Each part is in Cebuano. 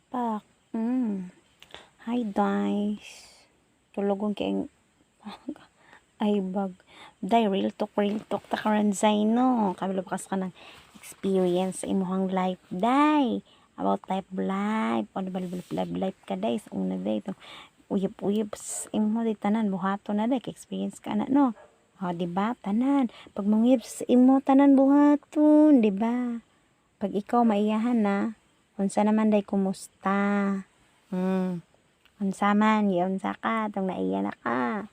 Pak. Hi guys. Tulugon kay ay bag. Day, real talk ta karon zay, no. Kabalo ba ka ng experience sa imuhang life, day? About life life. Ano ba life life life ka, day, sa una, day. Uyab-uyab imo di tanan buhaton na, day, kay experience ka na, no. O, di ba? Tanan. Pag manguyab sa imo, tanan buhaton, di ba? Pag ikaw maiyahan na, unsa naman, day, kumusta? Unsa man, giunsa ka, tong naiya na ka.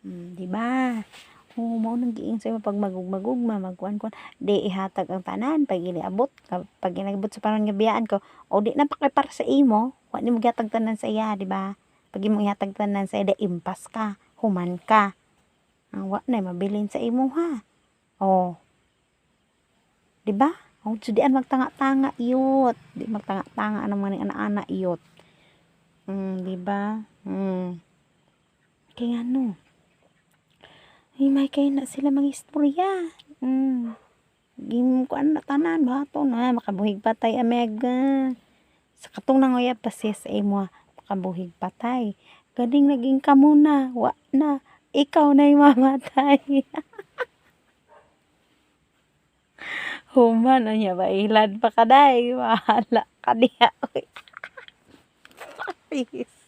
Di ba? Oo, mao nang giingon sa imo pag magugma-gugma, magkuan-kuan, di ihatag ang tanan pag iniabot, pag inabot sa panahon nga biyaan ko, o di na pa kay para sa imo, wa nimo gihatag tanan sa iya, di ba? Pag imong ihatag tanan sa iya, di impas ka, human ka. Ang wa na mabilin sa imo ha. Oh. Di ba? Oh, so di an magtanga-tanga yut. Di magtanga-tanga ang mga ana-ana yut. Di ba? Kaya ano? Ay, may kay na sila mga istorya. Gim kuan na tanan bato na makabuhig patay amega. Sa katong nanguyab pa siya sa imo, makabuhig patay. Ganing naging kamo na, wa na. Ikaw na mamatay. Human unya ba ilad pa kaday, bahala ka diha. Uy. Peace.